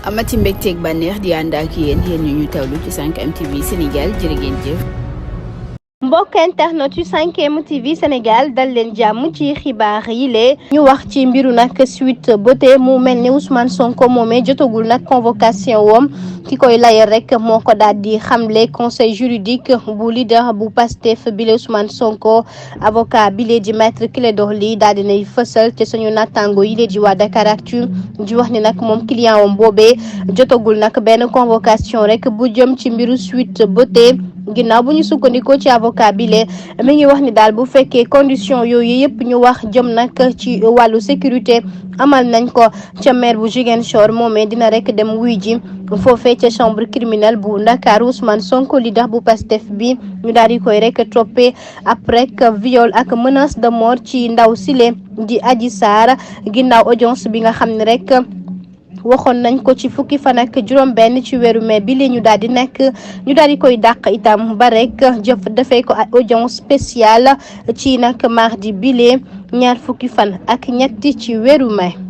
amati mbégteeg bànneex di ànd ak yéen ñu tawlu ci 5M TV Sénégal jërë ngeen jëf. mbokk internet yu 5M TV Sénégal dal leen jàmm ci xibaar yi lee ñu wax ci mbiru nag Sweet Beauté mu mel ni Ousmane Sonko moomee jotagul nag convocation woom ki koy layal rek moo ko daal di xamle conseil juridique bu leader bu Pastef bile Ousmane Sonko avocat bile di maître Clédor Ly daal di nay fësal te suñu nattango yi lee di waa Dakaractu di wax ni nag moom client wam boobee jotagul nag benn convocation rek bu jëm ci mbiru Sweet Beauté ginnaaw bu ñu sukkandikoo ci avocat bile mi ngi wax ni daal bu fekkee condition yooyu yëpp ñu wax jëm nag ci wàllu sécurité amal nañ ko ca maire bu Ziguinchor moomee dina rek dem wuy ji foofee ca chambre criminelle bu Ndakaaru Ousmane Sonko leader bu Pastef bi ñu daal di koy rek toppee après viol ak menace de mort ci ndaw sile di Adji Sarr ginnaaw audience bi nga xam ne rek waxoon nañ ko ci fukki fan ak juróom benn ci weeru mai bi li ñu daal di koy dàq itam ba rek jëf dafay ko audience spéciale ci nag mardi bile ñaar fukki fan ak ñetti ci weeru mai